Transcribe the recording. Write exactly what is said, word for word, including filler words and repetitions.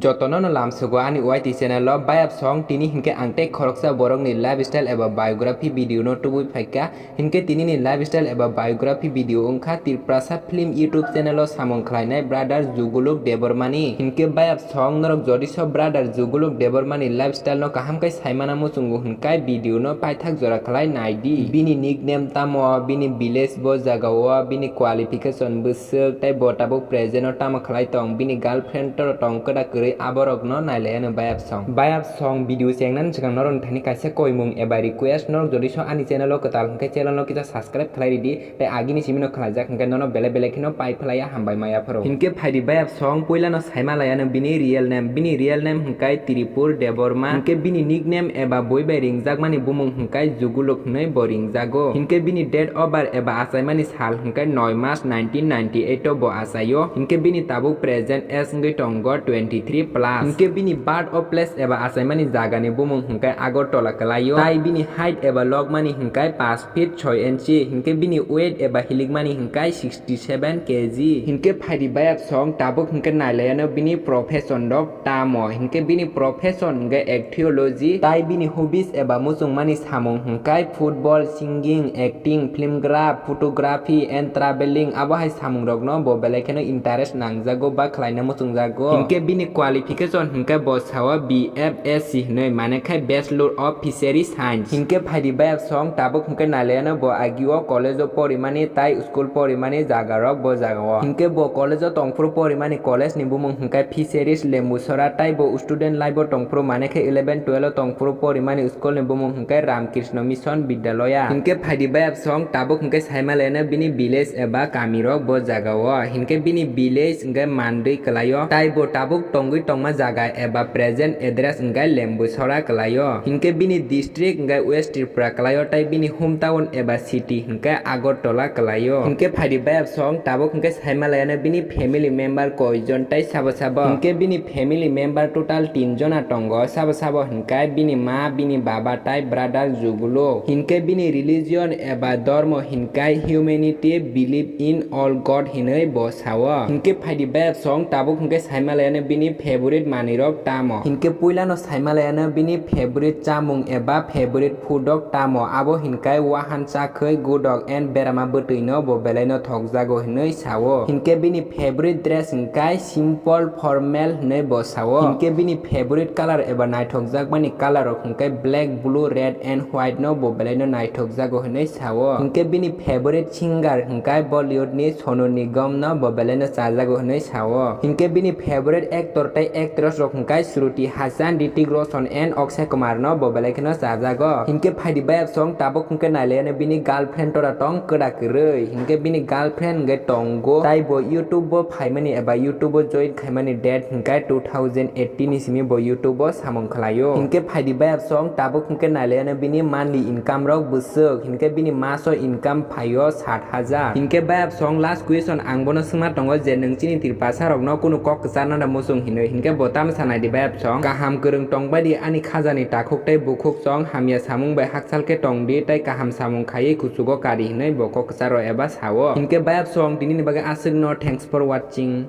Jotono no lamsogo ani Y T channel o. Bayap song, tini hinkhe ang tei khoroksa borokni lifestyle eba biography video no tubui phaikha. Hinkhe tini ni lifestyle eba biography video wngkha Tiprasa Film YouTube channel o samung khlainai brother Juguluk Debbarma ni. Hinkhe bayap song, norok jodi so brother Juguluk Debbarma ni lifestyle no kaham khe saimana muchungo hinkhe video no paithak jora khlai naidi. Bini nickname tamo, bini village bo jaga o, bini qualification bwswk, tei bo tabuk present o tamo khlai tong, bini girlfriend to tong kwda kwrwi, aborok no nailaiya no bayap song. Bayap song video chengnani swkang norokni thani kaisa koimung eba request, norok jodi so ani channel o kwtal hinkhe channel no kisa subscribe khlai ridi. Tei agini simi no khlaijak hinkhe nono belai belai kheno pai phlaiya, hambai maya phoro. Hinkhe phaidi bayap song, puila no saima laiya no bini real name. Bini real name hinkhe Tripur Debbarma. Hinkhe bini nickname eba bui bai ringjakmani bumung hinkhe Juguluk hinwi bo ringjago. Hinkhe bini date of birth eba achaimani sal hinkhe noi March nineteen ninety eight o bo achaio. Hinkhe bini tabuk present age wngwi tongo twenty three plus. Hinkhe bini birth of place eba achaimani jagani bumung hinkhe Agartala kwlaio. Tai bini height eba lokmani hinkhe paanch feet soi inchi, hinkhe bini weight eba hilikmani hinkhe sixty seven K G. Hinkhe phaidi bayap song, tabuk hinkhe nailaiya no bini profession rok tamo, hinkhe bini profession hinkhe archaeology, tai bini hobbies eba muchungmani samung hinkhe football, singing, acting, film graph, photography and traveling, abo hai samung rokno bo belai kheno interest nangjago ba khlaina muchungjago. Hinkhe bini qualification hinkhe bo sao B F S C hinwi, mane khe Bachelor of Fishery Science. Hinkhe phaidi bayap song, tabuk hinkhe nailaiya no bo agio college o porimani tai school porimani jaga rok bo jaga o. Hinkhe bo college o tongphuru porimani college ni bumung hinkhe Fisheries Lembusora, tai bo student life o tongphuru mane khe eleven twelve o tongphuru porimani school ni bumung hinkhe Ramkrishna Mission Vidyalaya. Hinkhe phaidi bayap song, tabuk hinkhe saima laiya no bini village eba kami rok bo jaga o. Hinkhe bini village hinkhe Mandwi kwlaio. Tai bo tabuk tongwi tongma jaga eba present address hinkhe Lembusora kwlaio. Hinkhe bini district hinkhe West Tripura kwlaio, tai bini hometown eba city hinkhe Agartala kwlaio. Hinkhe phaidi bayap song, tabuk hinkhe saima laiya no bini family member koijon tai sabo sabo. Hinkhe bini family member total tin jona tongo. Sabo sabo hinkhe bini ma, bini baba tai brother Juguluk. Hinkhe bini religion eba dhormo hinkhe humanity, believe in all God hinwi bo sao. Hinkhe phaidi bayap song, tabuk hinkhe saima laiya no bini favorite manwi rok tamo. Hinkhe puila no saima laiya no bini favorite chamung eba favorite food rok tamo, abo hinkhe wahan chakhwi, gudok and berama bwtwi no bo belai no thokjago hinwi sao. Hinkhe bini favorite dress hinkhe simple formal hinwi bo sao. Hinkhe bini favorite color eba naithokjakmani color rok hinkhe black, blue, red and white no bo belai no naithokjago hinwi sao. Hinkhe bini favorite singer hinkhe Bollywood ni Sonu Nigam no bo belai no chajago hinwi sao. Hinkhe bini favorite actor tai actress rok hinkhe Shruti Hassan, Hrithik Roshan and Akshay Kumar no bo belai kheno chajago. Hinkhe phaidi bayap song, tabuk hinkhe nailaiya no bini girlfriend tora tong kwda kwrwi. Hinkhe bini girlfriend hinkhe tongo, tai bo YouTube o phaimani eba YouTube o join khaimani date hinkhe two thousand eighteen ni simi bo YouTube o samung khlaio. Hinkhe phaidi bayap song, tabuk hinkhe nailaiya no bini monthly income rok bwswk, hinkhe bini maso income phaio sat hajar. Hinkhe bayap song, last question ang bono swngma tongo je nwng chini Tiprasa rokno kunu kok kwcharna da muchung hinwi, hinkhe bo tamo sanai di bayap song? Kaham kwrwng tongbai di ani khajani takhuk tei bukhuk song, hamya samung bai hakchal khe tong di tei kaham samung khaiwi kuchugo kari hinwi bo kok kwcharo eba sao. Hinkhe bayap song, tini ni bagwi aswk no, thanks for watching.